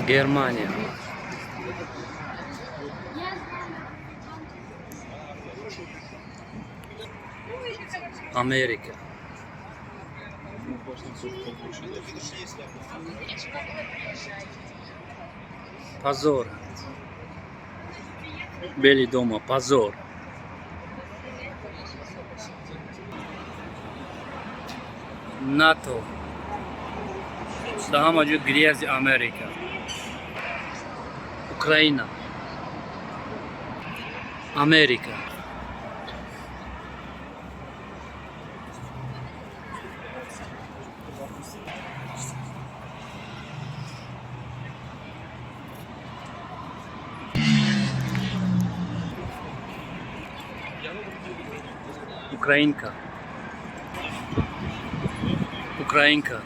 Германия, Америка. Позор. Белый дома, позор. НАТО. Да ҳама ҷо грязи Америка. Украина. Америка. Украинка. Украинка.